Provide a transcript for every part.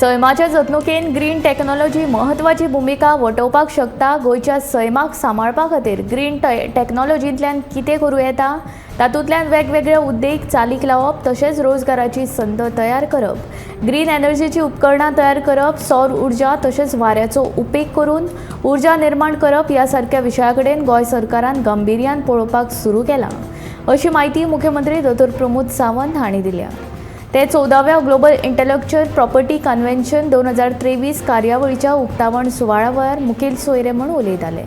सैमाच्या जतणुकेन green technology म्हत्वाची भुमिका वटोवपाक शकता. गोंयच्या सैमाक सांबाळपा खातीर ग्रीन टेक्नॉलॉजींतल्यान कितें करूं येता, तातूंतल्यान वेगवेगळे उद्देग चालीक लावप, तशेंच रोजगाराची संद तयार करप, ग्रीन एनर्जीची उपकरणां तयार करप, सौर उर्जा तशेंच वाऱ्याचो उपेग करून उर्जा निर्माण करप ह्या सारक्या विशया कडेन गोंय सरकारान गांभिर्यान पळोवपाक सुरू केलां, अशी म्हायती मुख्यमंत्री दोतोर प्रमोद सावंत हांणी दिल्या. ते 14व्या ग्लोबल इंटेलेक्च्युअल प्रॉपर्टी कन्व्हेन्शन 2023 कार्यावळीच्या उक्तावण सुवाळ्या वेळार मुखेल सोयरे म्हूण उलयताले.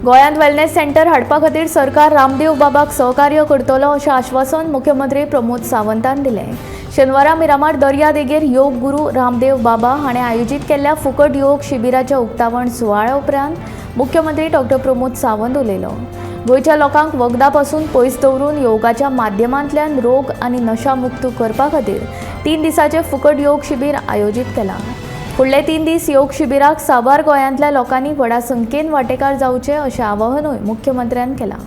गोंयांत वेलनेस सेंटर हाडपा खातीर सरकार रामदेव बाबाक सहकार्य करतलो अशें आश्वासन मुख्यमंत्री प्रमोद सावंतान दिलें. शेनवारा मिरामार दर्या देगेर योग गुरू रामदेव बाबा हाणें आयोजीत केल्ल्या फुकट योग शिबिराच्या उक्तावण सुवाळ्या उपरांत मुख्यमंत्री डॉक्टर प्रमोद सावंत उलयलो. गोंयच्या लोकांक वखदां पासून पयस दवरून योगाच्या माध्यमांतल्यान रोग आनी नशा मुक्त करपा खातीर 3 दिसांचें फुकट योग शिबीर आयोजीत केलां. फुडले 3 दीस योग शिबिराक साबार गोंयांतल्या लोकांनी व्हडा संख्येन वांटेकार जावचे अशें आवाहनूय मुख्यमंत्र्यान केलां.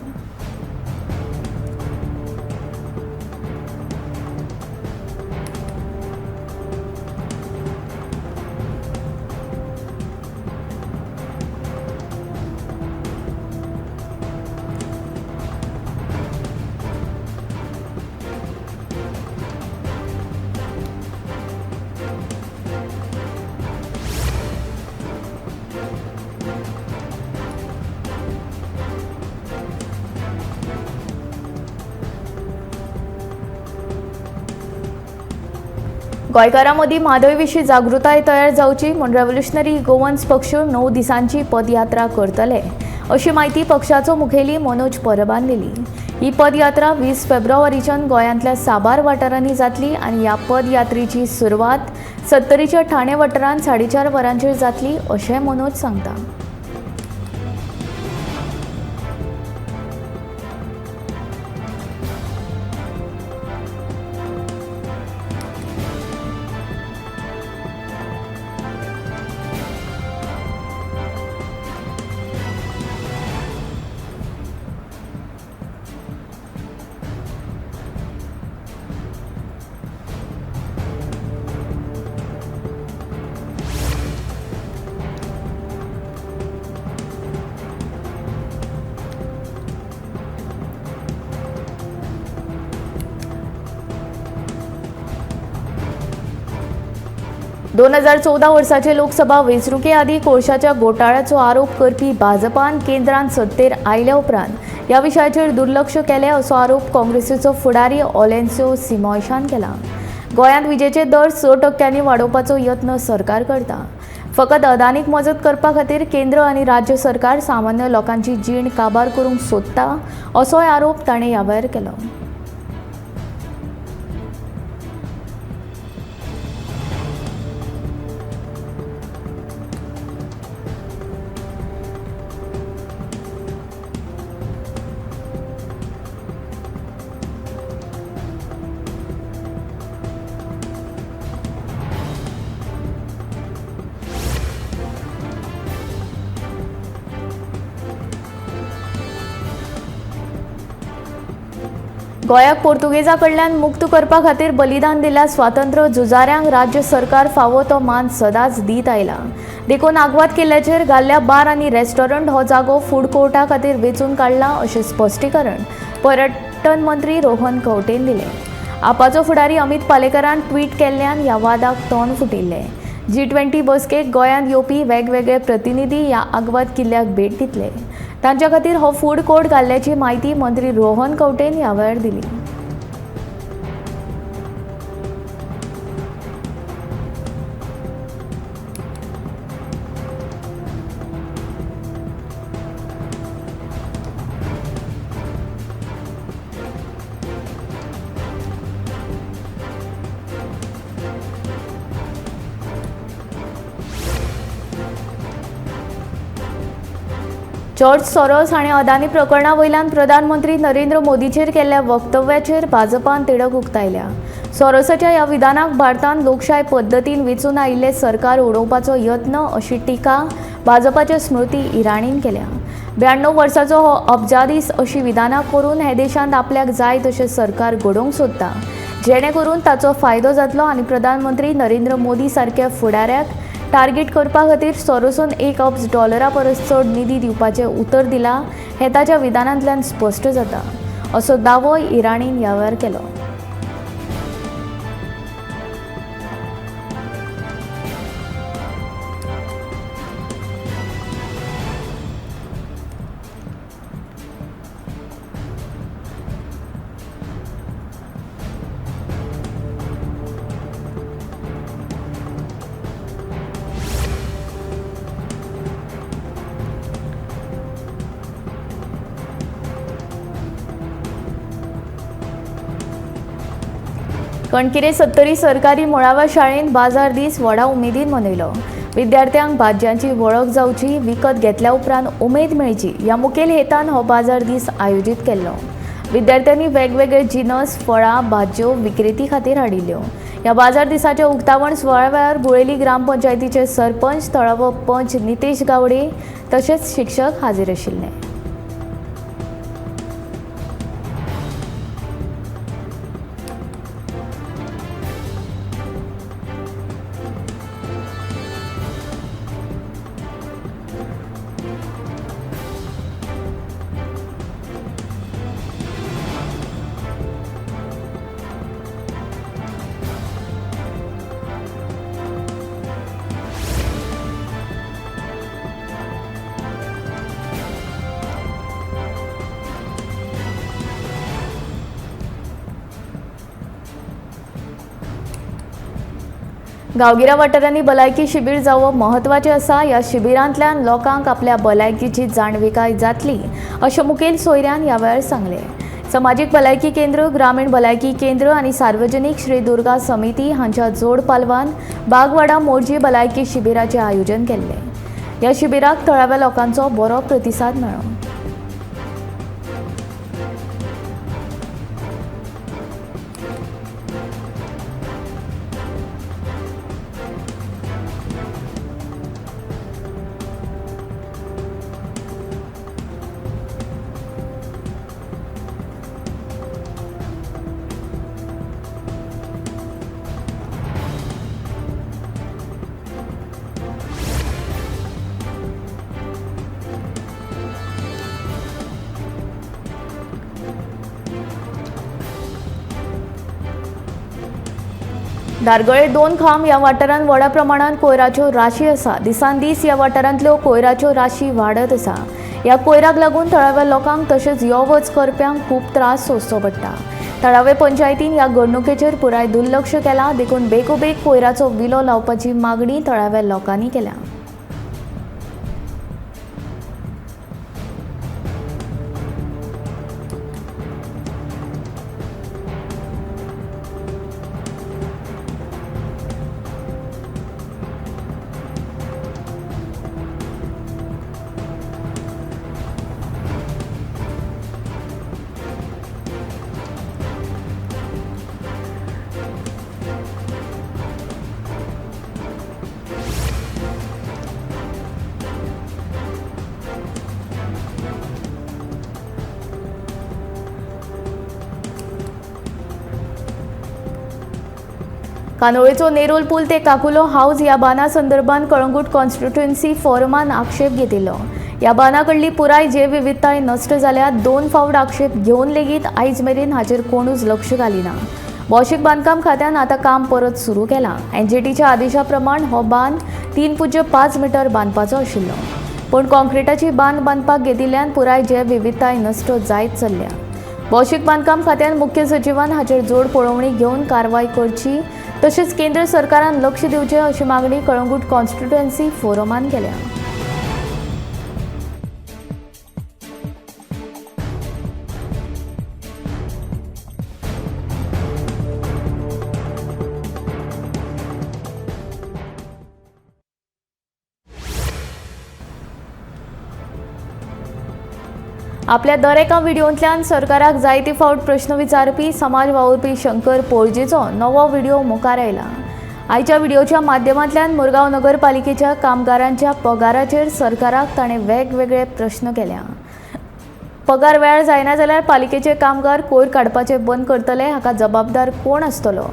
गोंयकारां मदीं म्हादय विशीं जागृताय तयार जावची म्हूण रेव्होल्युशनरी गोवन्स पक्ष 9 दिसांची पदयात्रा करतले अशी म्हायती पक्षाचो मुखेली मनोज परबान दिली. ही पदयात्रा 20 फेब्रुवारीच्यान गोंयांतल्या साबार वाठारांनी जातली आनी ह्या पदयात्रेची सुरवात सत्तरीच्या ठाणे वाठारांत 4:30 वरांचेर जातली अशें मनोज सांगता. दोन 2014 वर्साचे लोकसभा वेंचणुके आदीं कोळशाच्या घोटाळ्याचो आरोप करपी भाजपान केंद्रांत सत्तेर आयल्या उपरांत ह्या विशयाचेर दुर्लक्ष केलें असो आरोप काँग्रेसीचो फुडारी ओलेन्सियो सिमॉयशान केला. गोंयांत विजेचे दर 6% वाडोवपाचो यत्न सरकार करता. फकत अदानीक मजत करपा खातीर केंद्र आनी राज्य सरकार सामान्य लोकांची जीण काबार करूंक सोदता असोय आरोप ताणें ह्या वेळार केलो. गोंयाक पोर्तुगेजा कडल्यान मुक्त करपा खातीर बलिदान दिल्ल्या स्वातंत्र्य झुजाऱ्यांक राज्य सरकार फावो तो मान सदांच दीत आयला. देखून आगवाद किल्ल्याचेर घाल्ल्या बार आनी रेस्टॉरंट हो जागो फूड कोर्टा खातीर वेंचून काडला अशें स्पश्टीकरण पर्यटन मंत्री रोहन खंवटेन दिलें. आपाचो फुडारी अमित पालेकरान ट्वीट केल्ल्यान ह्या वादाक तोंड फुटिल्लें. G20 बसकेक गोंयांत येवपी वेगवेगळे प्रतिनिधी ह्या आगवाद किल्ल्याक भेट दितले. तांच्या खातीर हो फूड कोर्ट घाल्ल्याची म्हायती मंत्री रोहन खंवटेन ह्या वेळार दिली. जॉर्ज सोरोस हाणें अदानी प्रकरणा वयल्यान प्रधानमंत्री नरेंद्र मोदीचेर केल्ल्या वक्तव्याचेर भाजपान तिडक उक्तायल्या. सोरोसाच्या ह्या विधानाक भारतान लोकशाय पद्दतीन वेंचून आयिल्लें सरकार उडोवपाचो यत्न अशी टिका भाजपाच्या स्मृती इराणीन केल्या. 92 वर्साचो हो अब्जादीस अशी विधानां करून हे देशांत आपल्याक जाय तशें सरकार घडोवंक सोदता, जेणे करून ताचो फायदो जातलो आनी प्रधानमंत्री नरेंद्र मोदी सारक्या फुडाऱ्याक टार्गेट करपा खातीर सोरोसान 1 अब्ज डॉलरा परस चड निधी दिवपाचें उतर दिलां हें ताच्या विधानांतल्यान स्पश्ट जाता, असो दावो इराणीन ह्या वेळार केलो. कणकिरे सत्तरी सरकारी मुळाव्या शाळेंत बाजार दीस व्हडा उमेदीन मनयलो. विद्यार्थ्यांक भाजयांची वळख जावची, विकत घेतल्या उपरांत उमेद मेळची ह्या मुखेल हेतान हो बाजार दीस आयोजीत केल्लो. विद्यार्थ्यांनी वेगवेगळे जिनस, फळां, भाजयो विक्रेती खातीर हाडिल्ल्यो. ह्या बाजार दिसाच्या उक्तावण सुवाळ्या वेळार गुळेली ग्रामपंचायतीचे सरपंच, थळावो पंच नितेश गावडे तशेंच शिक्षक हाजीर आशिल्ले. गांवगिऱ्या वाठारांनी भलायकी शिबीर जावप म्हत्वाचें आसा. ह्या शिबिरांतल्यान लोकांक आपल्या भलायकीची जाणविकाय जातली अशें मुखेल सोयऱ्यान ह्या वेळार सांगलें. समाजीक भलायकी केंद्र, ग्रामीण भलायकी केंद्र आनी सार्वजनीक श्री दुर्गा समिती हांच्या जोड पालवान बागवाडा मोरजी भलायकी शिबिराचें आयोजन केल्लें. ह्या शिबिराक थळाव्या लोकांचो बरो प्रतिसाद मेळ्ळो. धारगळे 2 खांब ह्या वाठारांत व्हडा प्रमाणात कोयराच्यो राशी आसा. दिसान दीस ह्या वाठारांतल्यो कोयराच्यो राशी वाडत आसा. ह्या कोयराक लागून थळाव्या लोकांक तशेंच यो वच करप्यांक खूब त्रास सोंसचो पडटा. थळावे पंचायतीन ह्या घडणुकेचेर पुराय दुर्लक्ष केलां, देखून बेगोबेग कोयराचो विलो लावपाची मागणी थळाव्या लोकांनी केल्या. कांदोळेचो नेरूल पूल ते काकुलो हावज ह्या बांदा संदर्भात कळंगूट कॉन्स्टिट्युएन्सी फोरमान आक्षेप घेतिल्लो. ह्या बांदा कडली पुराय जैवविविधताय नश्ट जाल्या. 2 फावट आक्षेप घेवन लेगीत आयज मेरेन हाचेर कोणूच लक्ष घालिना. भौशीक बांदकाम खात्यान आतां काम परत सुरू केलां. एनजीटीच्या आदेशा प्रमाण हो बांद 3.5 मिटर बांदपाचो आशिल्लो, पूण कॉन्क्रिटाची बांद बांदपाक घेतिल्ल्यान पुराय जैवविविधताय नश्ट जायत चल्ल्या. भौशीक बांदकाम खात्यान मुख्य सचिवान हाचेर जोड पळोवणी घेवन कारवाय करची, तशेंच केंद्र सरकारान लक्ष दिवचें अशी मागणी कळंगूट कॉन्स्टिट्युएन्सी फोरमान केल्या. आपल्या दर एका व्हिडिओंतल्यान सरकाराक जायते फावट प्रश्न विचारपी समाज वावुरपी शंकर पोळजीचो नवो व्हिडिओ मुखार आयला। आयच्या व्हिडिओच्या माध्यमांतल्यान मुरगांव नगरपालिकेच्या कामगारांच्या पगाराचेर सरकाराक ताणें वेगवेगळे प्रश्न केल्या। पगार वेळ जायना जाल्यार पालिकेचे कामगार कोयर काडपाचे बंद करतले, हाका जबाबदार कोण आसतलो?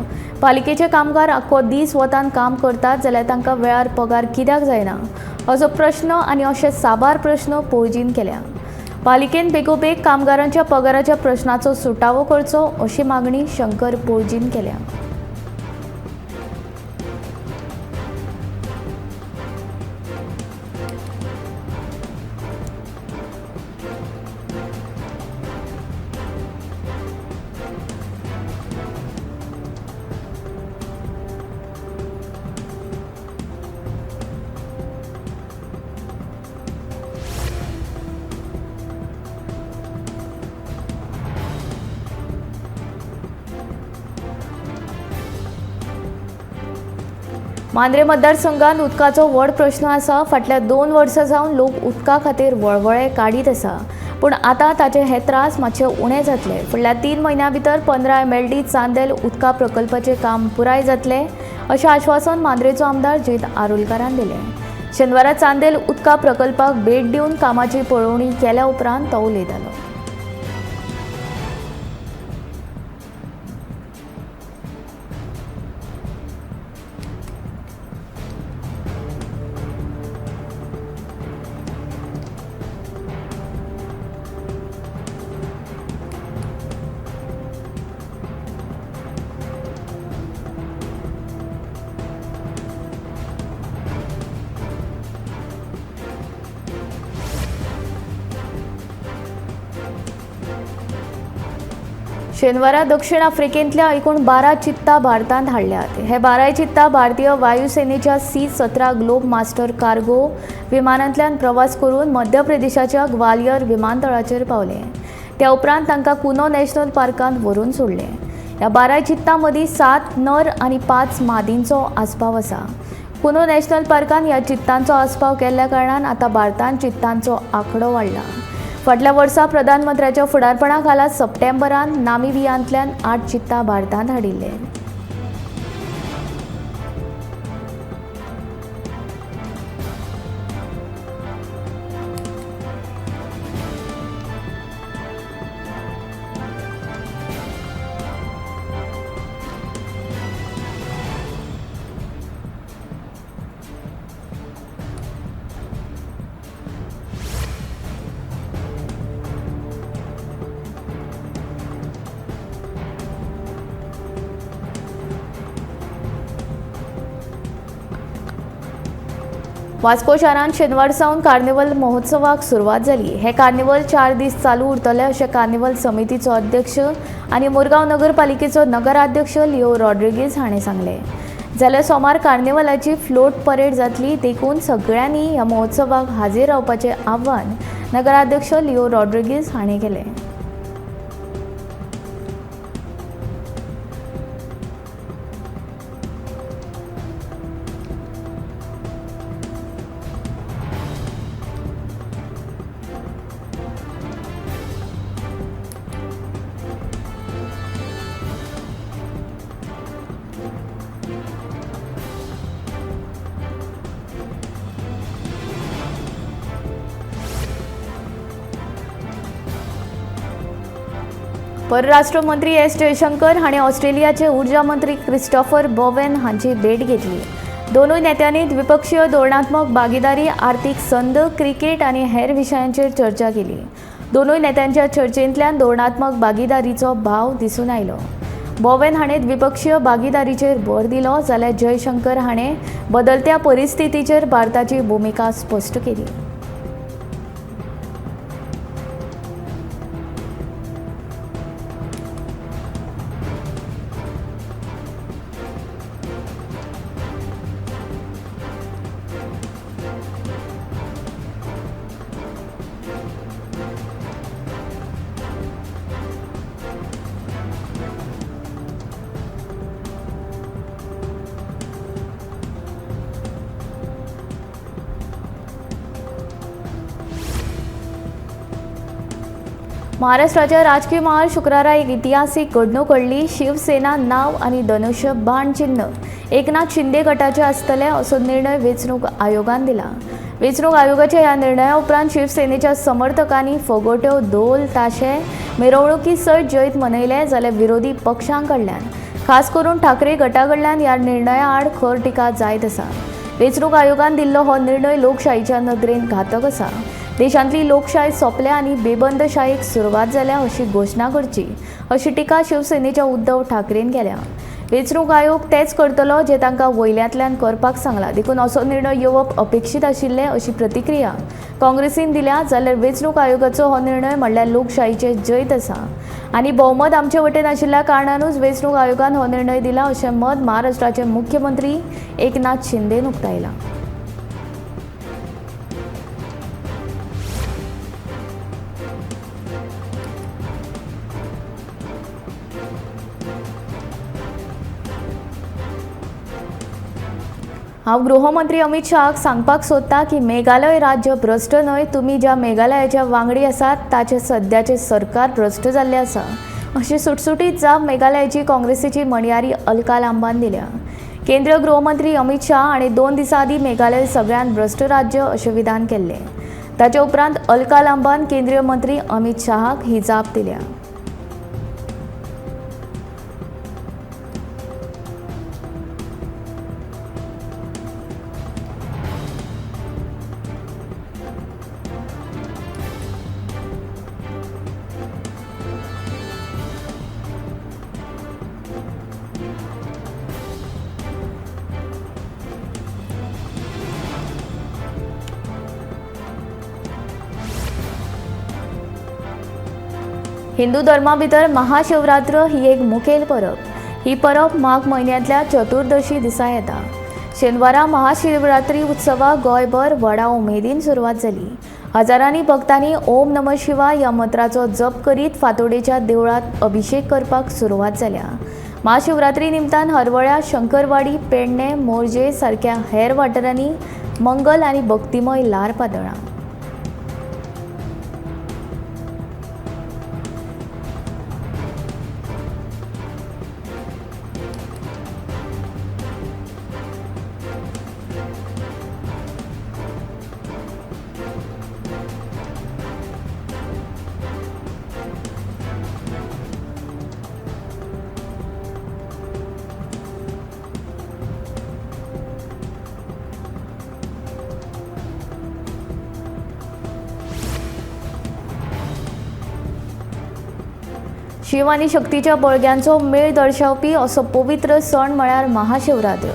पालिकेचे कामगार आख्खो दीस वतान काम करतात जाल्यार तांकां वेळार पगार कित्याक जायना असो प्रश्न आनी अशे साबार प्रश्न पोळजीन केल्या। पालिकेन बेगोबेग कामगारांच्या पगाराच्या प्रश्नाचो सुटावो करचो अशी मागणी शंकर पोळजीन केल्या। मांद्रे मतदारसंघात उदकाचो व्हड प्रश्न आसा। फाटल्या 2 वर्सां जावन लोक उदका खातीर वळवळे काडीत आसा, पूण आतां ताचे हे त्रास मातशे उणे जातले। फुडल्या 3 म्हयन्यां भितर 15 MLD Chandel उदका प्रकल्पाचें काम पुराय जातलें अशें आश्वासन मांद्रेचो आमदार जीत आरोलकारान दिलें। शेनवारा चांदेल उदका प्रकल्पाक भेट दिवन कामाची पळोवणी केल्या उपरांत तो उलयतालो। शेनवारा दक्षिण आफ्रिकेंतल्या एकूण 12 चित्ता भारतांत हाडल्यात। हे 12 चित्ता भारतीय वायुसेनेच्या C-17 globe master cargo विमानांतल्यान प्रवास करून मध्य प्रदेशाच्या ग्वालियर विमानतळाचेर पावले। त्या उपरांत तांकां कुनो नॅशनल पार्कांत व्हरून सोडले। ह्या 12 चित्तां मदीं 7 नर आनी 5 मादींचो आस्पाव आसा। कुनो नॅशनल पार्कांत ह्या चित्तांचो आस्पाव केल्ल्या कारणान आतां भारतांत चित्तांचो आंकडो वाडला। फाटल्या वर्सा प्रधानमंत्र्याच्या फुडारपणा खाला सप्टेंबरांत नामिबियांतल्यान 8 चित्ता भारतांत हाडिल्ले। वास्को शारांत शेनवार सावन कार्निवल महोत्सवाक सुरवात जाली। हे कार्निवल 4 दीस चालू उरतले अशें कार्निवल समितीचो अध्यक्ष आनी मुरगांव नगरपालिकेचो नगराध्यक्ष लिओ रॉड्रिगीज हाणें सांगलें। जाल्यार सोमार कार्निवलाची फ्लोट परेड जातली, देखून सगळ्यांनी ह्या महोत्सवाक हाजीर रावपाचें आव्हान नगराध्यक्ष लिओ रॉड्रिगीज हाणें केलें। परराष्ट्र मंत्री एस जयशंकर हांणी ऑस्ट्रेलियाचे ऊर्जा मंत्री क्रिस्टोफर बोवेन हांची भेट घेतली। दोनूय नेत्यांनी द्विपक्षीय धोरणात्मक भागीदारी, आर्थिक संद, क्रिकेट आनी हेर विशयांचेर चर्चा केली। दोनूय नेत्यांच्या चर्चेंतल्यान धोरणात्मक भागीदारीचो भाव दिसून आयलो। बोवेन हाणें द्विपक्षीय भागीदारीचेर भर दिलो, जाल्यार जयशंकर हाणें बदलत्या परिस्थितीचेर भारताची भुमिका स्पश्ट केली। महाराष्ट्राच्या राजकीय मळार शुक्रारा एक इतिहासीक घडणूक घडली. शिवसेना नाव आनी धनुष्य बाण चिन्ह एकनाथ शिंदे गटाचे आसतले असो निर्णय वेंचणूक आयोगान दिला. वेंचणूक आयोगाच्या ह्या निर्णया उपरांत शिवसेनेच्या समर्थकांनी फगोट्यो, धोल, ताशे मिरवणुकी सयत जैत मनयले, जाल्यार विरोधी पक्षां कडल्यान खास करून ठाकरे गटा कडल्यान ह्या निर्णया आड खर टिका जायत आसा. वेंचणूक आयोगान दिल्लो हो निर्णय लोकशाहीच्या नदरेन घातक आसा. देशांतली लोकशाय सोंपल्या आनी बेबंदशायेक सुरवात जाल्या अशी घोशणा करची अशी टिका शिवसेनेच्या उद्धव ठाकरेन केल्या. वेंचणूक आयोग तेच करतलो जे तांकां वयल्यांतल्यान करपाक सांगला, देखून असो निर्णय येवप अपेक्षीत आशिल्लें अशी प्रतिक्रिया काँग्रेसीन दिल्या. जाल्यार वेंचणूक आयोगाचो हो निर्णय म्हणल्यार लोकशाहीचें जैत आसा आनी भोवमत आमचे वटेन आशिल्ल्या कारणानूच वेंचणूक आयोगान हो निर्णय दिला अशें मत महाराष्ट्राचे मुख्यमंत्री एकनाथ शिंदेन उक्तायलां. हांव गृहमंत्री अमित शहाक सांगपाक सोदता की मेघालय राज्य भ्रश्ट न्हय, तुमी ज्या मेघालयाच्या वांगडी आसात ताचें सद्याचें सरकार भ्रश्ट जाल्लें आसा अशी सुटसुटीत जाप मेघालयाची काँग्रेसीची म्हणयारी अलका लांबान दिल्या. केंद्रीय गृहमंत्री अमित शहा हांणी 2 दिसां आदीं मेघालय सगळ्यांत भ्रश्ट राज्य अशें विधान केल्लें. ताचे उपरांत अलका लांबान केंद्रीय मंत्री अमित शहाक ही जाप दिल्या. हिंदू धर्मा भितर महाशिवरात्र ही एक मुखेल परब. ही परब माघ म्हयन्यांतल्या चतुर्दशी दिसा येता. शेनवारा महाशिवरात्री उत्सवाक गोंयभर व्हडा उमेदीन सुरवात जाली. हजारांनी भक्तांनी ओम नमः शिवाय ह्या मंत्राचो जप करीत फातोडेच्या देवळांत अभिषेक करपाक सुरवात जाल्या. महाशिवरात्री निमतान हरवळ्या, शंकरवाडी, पेडणे, मोरजे सारक्या हेर वाठारांनी मंगल आनी भक्तिमय ल्हार पातळ्ळां. शिव आनी शक्तीच्या बळग्यांचो मेळ दर्शावपी असो पवित्र सण म्हळ्यार महाशिवरात्र.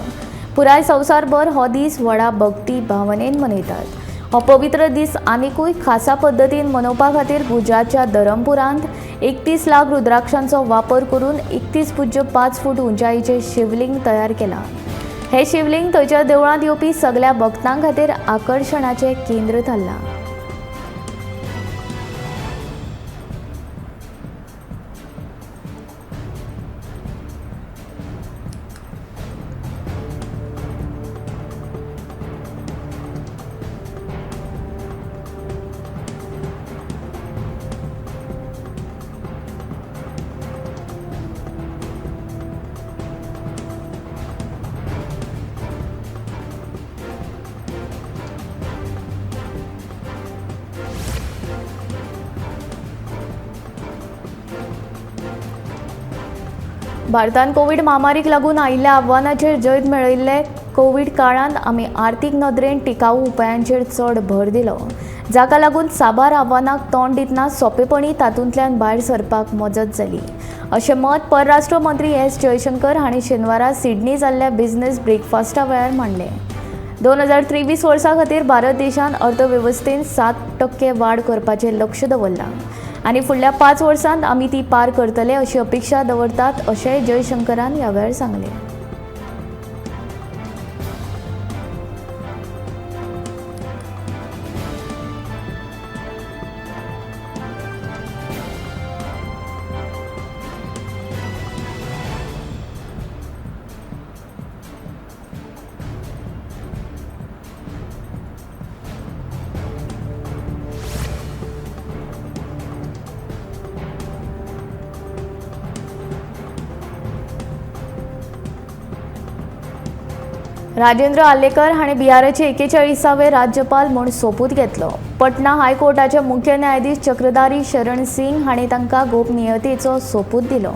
पुराय संवसारभर हो दीस व्हडा भक्ती भावनेन मनयतात. हो पवित्र दीस आनिकूय खासा पद्दतीन मनोवपा खातीर गुजरातच्या धरमपुरांत 31 लाख रुद्राक्षांचो वापर करून 31.5 फूट उंचायेचें शिवलिंग तयार केलां. हें शिवलिंग थंयच्या देवळांत येवपी सगल्या भक्तां खातीर आकर्शणाचें केंद्र थारलां. भारतान कोवीड महामारीक लागून आयिल्ल्या आव्हानाचेर जैत मेळयिल्ले कोवीड काळांत आमी आर्थीक नदरेन टिकाऊ उपायांचेर चड भर दिलो, जाका लागून साबार आव्हानांक तोंड दितना सोंपेपणी तातूंतल्यान भायर सरपाक मजत जाली अशें मत परराष्ट्र मंत्री एस जयशंकर हांणी शेनवारा सिडनी जाल्ल्या बिझनेस ब्रेकफास्टा वेळार मांडलें. 2023 वर्सा खातीर भारत देशान अर्थवेवस्थेंत 7% वाड करपाचें लक्ष दवरलां आनी फुडल्या 5 वर्सांत आमी ती पार करतले अशी अपेक्षा दवरतात अशेंय जयशंकरान ह्या वेळार सांगलें. राजेंद्र आर्लेकर हांणी बिहाराचे 41वे राज्यपाल म्हूण सोपूत घेतलो. पटना हायकोर्टाचे मुख्य न्यायाधीश चक्रधारी शरण सिंग हांणी तांकां गोपनीयतेचो सोपूत दिलो.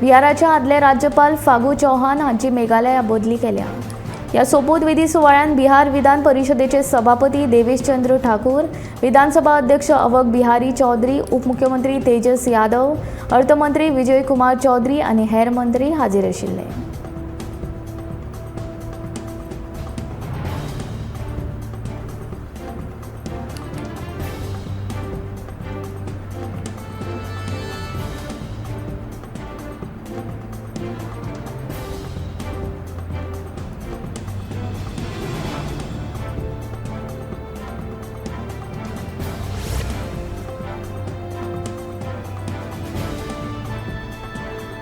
बिहाराचे आदले राज्यपाल फागू चौहान हांची मेघालया बदली केल्या. ह्या सोपूतविधी सुवाळ्यान बिहार विधान परिशदेचे सभापती देवेश चंद्र ठाकूर, विधानसभा अध्यक्ष अवक बिहारी चौधरी, उपमुख्यमंत्री तेजस यादव, अर्थमंत्री विजय कुमार चौधरी आनी हेर मंत्री हाजीर आशिल्ले.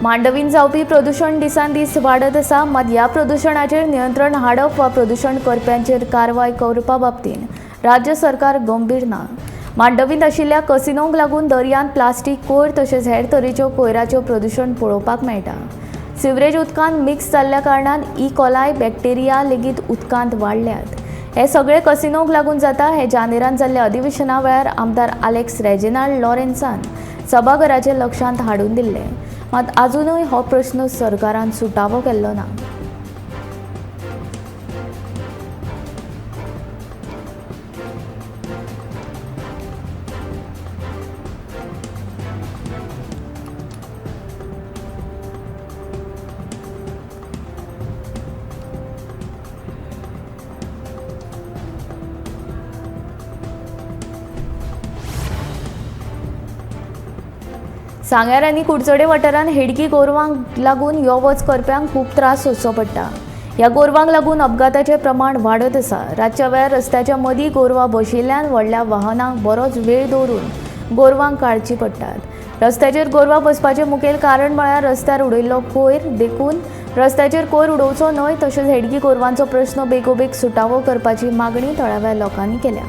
मांडवीन जावपी प्रदूशण दिसान दीस वाडत आसा. मात ह्या प्रदूशणाचेर नियंत्रण हाडप वा प्रदूशण करप्यांचेर कारवाय करपा बाबतींत राज्य सरकार गंभीर ना. मांडवींत आशिल्ल्या कसिनोंक लागून दर्यांत प्लास्टीक कोयर तशेंच हेर तरेच्यो कोयराच्यो प्रदूशण पळोवपाक मेळटा. सिवरेज उदकांत मिक्स जाल्ल्या कारणान ई कोलाय बॅक्टेरिया लेगीत उदकांत वाडल्यात. हे सगळे कसिनोंक लागून जाता. हे जानेरांत जाल्ल्या अधिवेशना वेळार आमदार आलेक्स रेजिनाल्ड लॉरेन्सान सभाघराचे लक्षांत हाडून दिल्लें. मात आजुनूय हो प्रश्न सरकारान सुटावो केल्लो ना. सांग्यार आनी कुडचडे वाठारांत हेडगी गोरवांक लागून यो वच करप्यांक खूब त्रास सोंसचो पडटा. ह्या गोरवांक लागून अपघाताचें प्रमाण वाडत आसा. रातच्या वेळार रस्त्याच्या मदीं गोरवां बशिल्ल्यान व्हडल्या वाहनांक बरोच वेळ दवरून गोरवांक काडचीं पडटात. रस्त्याचेर गोरवां बसपाचें मुखेल कारण म्हळ्यार रस्त्यार उडयल्लो कोयर. देखून रस्त्याचेर कोयर उडोवचो न्हय तशेंच हेडगी गोरवांचो प्रश्न बेगोबेग सुटावो करपाची मागणी थळाव्या लोकांनी केल्या.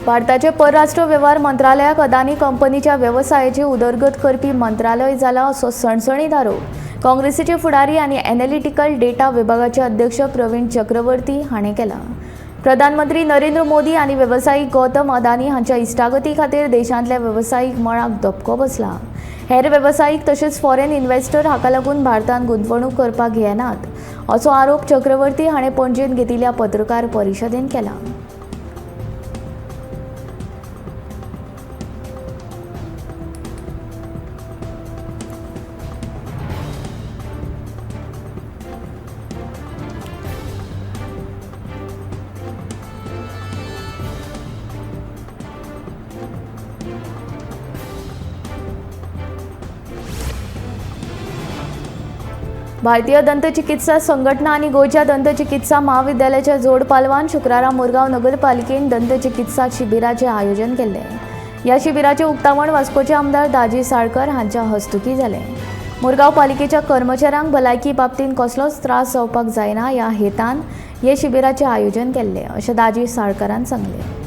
भारताचे परराष्ट्र वेव्हार मंत्रालयाक अदानी कंपनीच्या वेवसायाची उदरगत करपी मंत्रालय जाला असो सणसणीत आरोप काँग्रेसीचे फुडारी आनी एनालिटिकल डेटा विभागाचे अध्यक्ष प्रवीण चक्रवर्ती हाणें केला. प्रधानमंत्री नरेंद्र मोदी आनी वेवसायीक गौतम अदानी हांच्या इश्टागती खातीर देशांतल्या वेवसायीक मळाक धपको बसला. हेर वेवसायीक तशेंच फॉरेन इन्व्हेस्टर हाका लागून भारतांत गुंतवणूक करपाक येनात असो आरोप चक्रवर्ती हाणें पणजेंत घेतिल्ल्या पत्रकार परिशदेंत केला. भारतीय दंतचिकित्सा संघटना आनी गोंयच्या दंतचिकित्सा महाविद्यालयाच्या जोड पालवान शुक्रारा मुरगांव नगरपालिकेन दंतचिकित्सा शिबिराचें आयोजन केल्लें. ह्या शिबिराचें उक्तावण वास्कोचे आमदार दाजी साळकर हांच्या हस्तुकीं जालें. मुरगांव पालिकेच्या कर्मचाऱ्यांक भलायकी बाबतींत कसलोच त्रास जावपाक जायना ह्या हेतान हे शिबिराचें आयोजन केल्लें अशें दाजी साळकरान सांगलें.